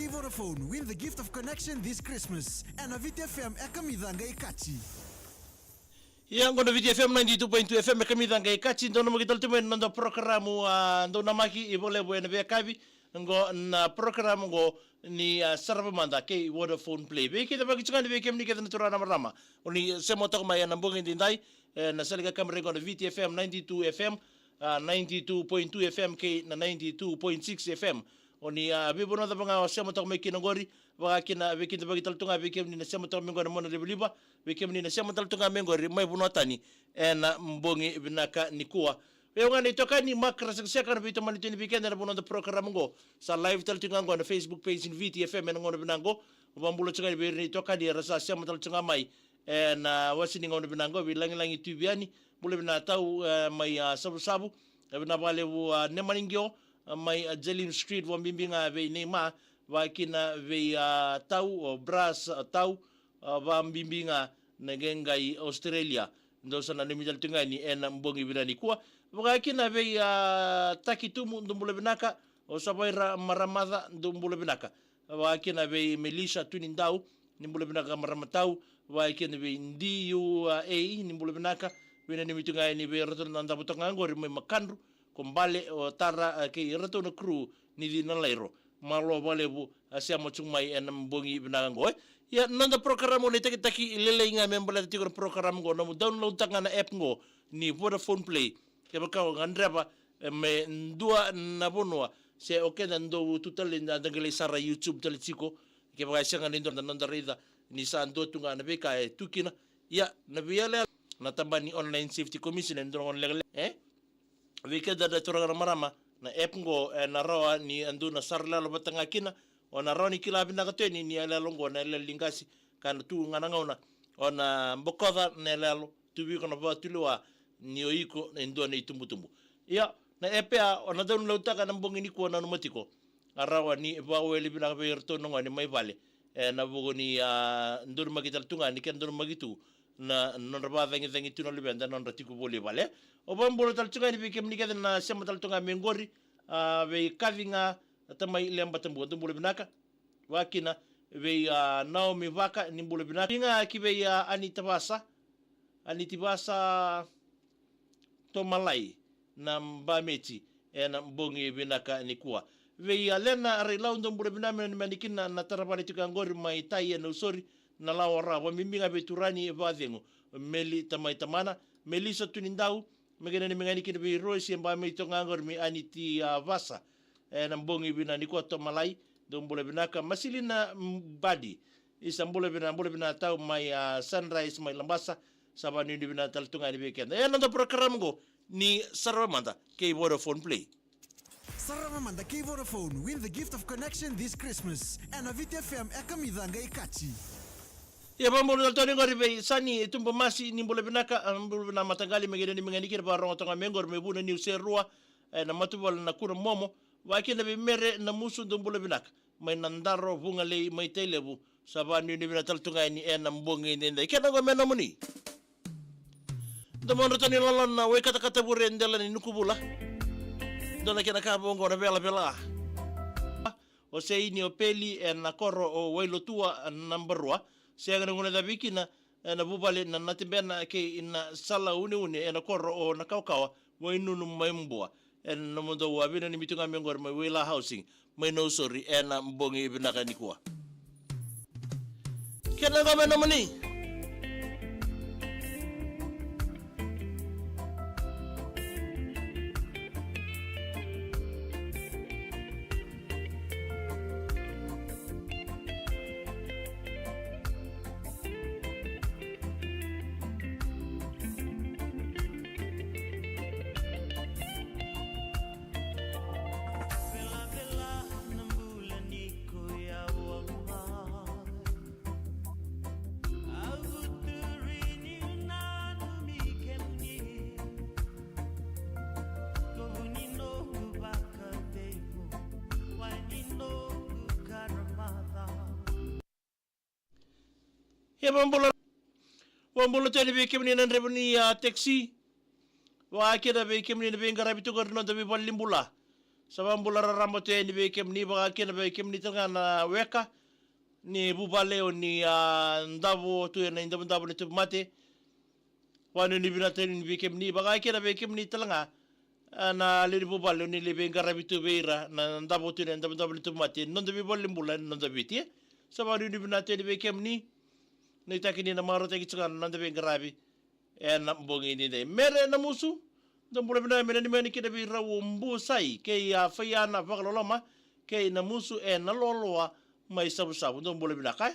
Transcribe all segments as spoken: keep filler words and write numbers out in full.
Vodafone, win the gift of connection this Christmas. Ena Viti F M e kamica qai kaci. Ia, qo na Viti F M ninety-two point two F M e kamica qai kaci, dou namaki tale tu mai na noda porokaramu, a, dou namaki, i vakalevu ena veiyakavi, qo na porokaramu qo ni, a, Sarava Mada kei Vodafone Play. Vei keda vakaitikani, vei kemuni kece na turaga na marama, o ni sema toka mai ena bogi edaidai, ena sala ni kakamera qo na Viti F M ninety-two F M, a, ninety-two point two F M kei na ninety-two point six F M. O ni, a, veivanua cava ga o sema toka mai kina qori, vaka kina vei keda vakaitikotaki tale tu ga, vei kemuni na sema toka mai qo ena monalivaliva, vei kemuni na sema tale tu ga mai qori mai vanua tani, ena bogi vinaka nikua. Vei au ga na itokani, Mark Rasekaseka, na veitomani tu yani vei keda ena vanua na porokaramu qo. Sa live tale tu ga qo ena Facebook page ni Viti F M ena gauna vinaka qo. Vakabula tu ga yani vei ira na itokani era sa sema tale tu ga mai ena wase ni gauna vinaka qo, vei Lagilagi Tuiviyani, bula vinaka tau, e, mai, a, Savusavu, e, vinaka vakalevu, a, Nemani Qio, a, mai, a, Jalim Street, vakabibi ga vei Neima, vaka kina vei, a, tau, o Bras, a, tau, a, vakabibi ga na qeqai Australia. Dou sa nanumi tale tu ga yani ena bogi vinaka nikua. Vaka kina vei, a, Taki Tumu, dou bula vinaka, o Savaira Maramaca, dou bula vinaka. Vaka kina vei Melissa Tunidau, ni bula vinaka marama tau, vaka kina vei D U A, ni bula vinaka, veinanumi tu ga yani vei iratou na dabe toka ga qori mai Makadru, ko Bale, o Tara, a, kei iratou na crew ni Cina Lairo. Malo vakalevu, a, sema tu mai ena bogi vinaka qo, e. Ia, na noda porokaramu, na itakitaki lailai ga me baleta tiko na porokaramu qo, na nomu download taka ga na app qo ni Vodafone Play. Kevaka o gadreva, e, me dua na vanua, se o keda dau tu tale, da, da qai lai sara YouTube tale tiko, kevaka e sega ni dua, da, da raica ni sa dua tu ga na veika e tu kina. Ia, na veiyalayala, na tabana ni Online Safety Commission, e dua na gauna lekaleka, e? Vei keda na turaga na marama, na app qo, e, na rawa ni a dua na sara yaloyalo vata ga kina, o na rawa ni kila vinaka tu yani ni yaloyalo qo na yaloyalo ni qase, ka na tu ga na gauna o na bokoca na yaloyalo, tu vei iko na vakatulewa ni o iko e dua na itubutubu. Ia, na app ya o na download taka ena bogi nikua, nanuma tiko, a rawa ni vakawele vinaka vei iratou na gone mai vale, ena vuku ni, a, donumaki tale tu ga ni kena donumaki tu na nodra vakacagicagi tu na luveda, na nodra tiko voli e vale. Au vakabula tale tu ga yani vei kemuni kece na sema tale tu ga mai qori, a, vei Kaci ga, a, tamai Lebatabua, dou bula vinaka. Vaka kina vei, a, Naomi Vaka, ni bula vinaka. Ia ga ki vei, a, Anita Vasa, Anita Vasa Tomalai na Bameti, ena bogi vinaka nikua. Vei, a, Lena Railau, dou bula vinaka, me nanumi yani kina na tara vale tiko qori mai Tai ena Nausori, na lawa rawa, vakabibi ga vei Turani e Vacegu, Meli tamai tamana, Melissa Tunidau, me qai nanumi ga yani kina vei Rosi e Bameti toka ga qori mai Anita, a, Vasa, ena bogi vinaka nikua. Tomalai, dou bula vinaka. Masilina, mm, Badi, isa, bula vinaka, bula vinaka tau mai, a, Sunrise mai Labasa, sa vakanuinui vinaka tale tu ga yani vei keda. E, na noda porokaramu qo ni Sarava Mada kei Vodafone Play. Sarava Mada kei Vodafone, win the gift of connection this Christmas. Ena Viti F M e kamica qai kaci. Ia, vakabula tale tu yani qori vei Sani Tubamasi, ni bula vinaka, a, bula vinaka mataqali, me qai nanumi ga yani kina, vakarorogo toka ga mai qori mai Vunaniu Serua, ena matavuvale na Kuna Momo, vaka kina vei Mere Namusu, dou bula vinaka. Mai Nadaro, Vugalei, mai Tailevu, sa vakanuinui vinaka tale tu ga yani ena bogi edaidai. Kena qo me nomuni. Domodratou ni lolona, wai katakata vure dela ni Nukuvula. Dua na kena ka vou qo na velavela. O Seini o Peli ena koro o Wailotua, naba rua. Sega ni guilecavi kina ena vuvale na Natibena kei na Sala Uneune ena koro o Nakawakawa, Wainunu mai Bua. Ena nomudou a veinanumi tu ga mai qori mai Wila Housing mai Nausori ena bogi vinaka nikua. Kena qo me nomuni. Ia, vakabula, vakabula tu yani vei kemuni na draiva ni, a, taxi. Vaka kina vei kemuni na veiqaravi tu qori ena noda veivalenibula. Sa vakabula raraba tu yani vei kemuni, vaka kina vei kemuni tale ga na weka ni vuvale o ni, a, davo tu ena idavodavo ni tauvimate. Vakanuinui vinaka tale yani vei kemuni, vaka kina vei kemuni tale ga, a, na lewe ni vuvale o ni lai veiqaravi tu vei ira na davo tu ena idavodavo ni tauvimate, noda veivalenibula ena noda Viti, e. Sa vakanuinui vinaka tale yani vei kemuni. Nuitaki ni na marautaki tiko ga na noda veiqaravi ena bogi edaidai. Mere Namusu, dou bula vinaka, me nanumi yani kina vei rau o Busai kei a Faiana Vakaloloma kei Namusu ena Loaloa mai Savusavu. Dou bula vinaka, e.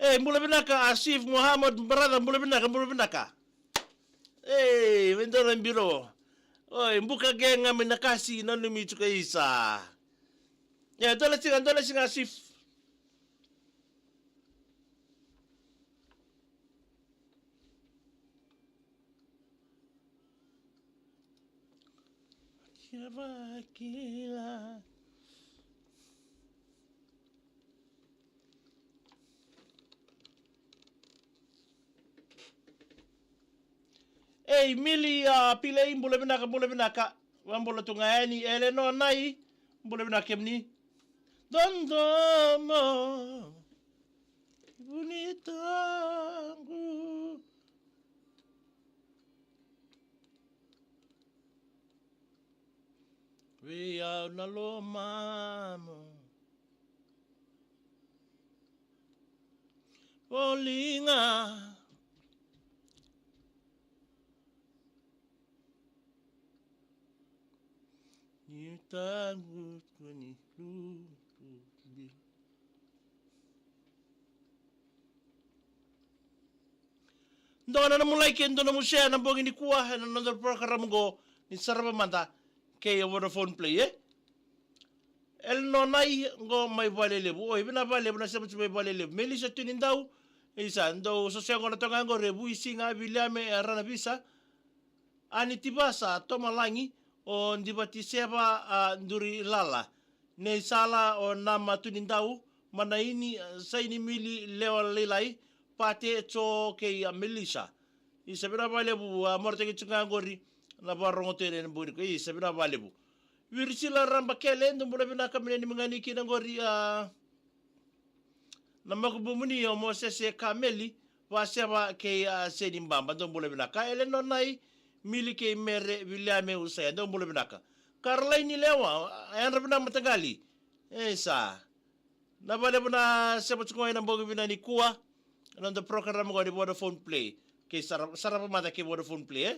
Ei, bula vinaka, Asif Muhammad, brother, bula vinaka, bula vinaka. Ei, vei dou na biro. Oi, buka ge ga mai na kasi, nanumi tiko, isa. E, dua na siga, dua na siga, Asif. Kila vakila. Ei, Mili, a, Pilei, bula vinaka, bula vinaka. Vakabula tu ga yani, Elenonai, bula vinaka kemuni. Dodomo, vunitaqu. Vei au na lomamu. Voliga. Ni tagu tu ni lutu. Dua na nomu like, dua na nomu share ena bogi nikua ena noda program qo ni Sarava Mada kei Vodafone Play, e? Elenonai qo mai Valelevu. Oi, vinaka vakalevu na sema tu mai Valelevu. Melisa Tunidau, isa, dou sosoya qo na toga qori, e Vuisiga, Viliame, e Ranavisa. Ani Tivasa, Tomalagi, o Divatiseva, a, Durilala. Nei Sala, o Nama Tunidau, Manaini, a, Saini Mili, Lewa Lailai, Pate, Jo kei a Melisa. Isa, vinaka vakalevu, a, marautaki tiko ga qori na vakarogo tu ena bogi nikua. Isa, vinaka vakalevu. Virisila Rabakele, dou bula vinaka, me nanumi ga yani kina qori, a, na makubumuni o Mosese Kameli, Vaseva kei a Seni Baba, dou bula vinaka. Elenonai, Mili kei Mere, Viliame, Usaya, dou bula vinaka. Karolaini Lewa, yadra vinaka mataqali. Isa. Vinaka vakalevu na sema tiko ena bogi vinaka nikua. Noda program qo ni Vodafone Play. Kei Sara-, Sarava Mada kei Vodafone Play, e?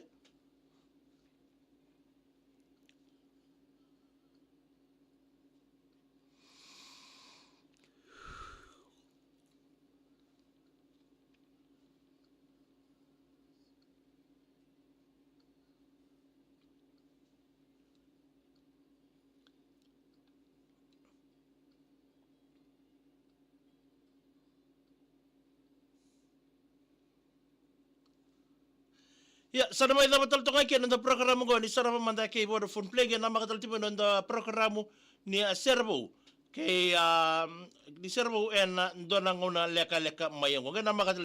Ia, sa na mai cava tale toka kina noda program qo ni Sarava Mada kei Vodafone Play, qai namaka tale tiko mai noda program ni, a, Serevou. Kei, a, ni Serevou ena dua na gauna lekaleka mai oqo. Qai namaka tale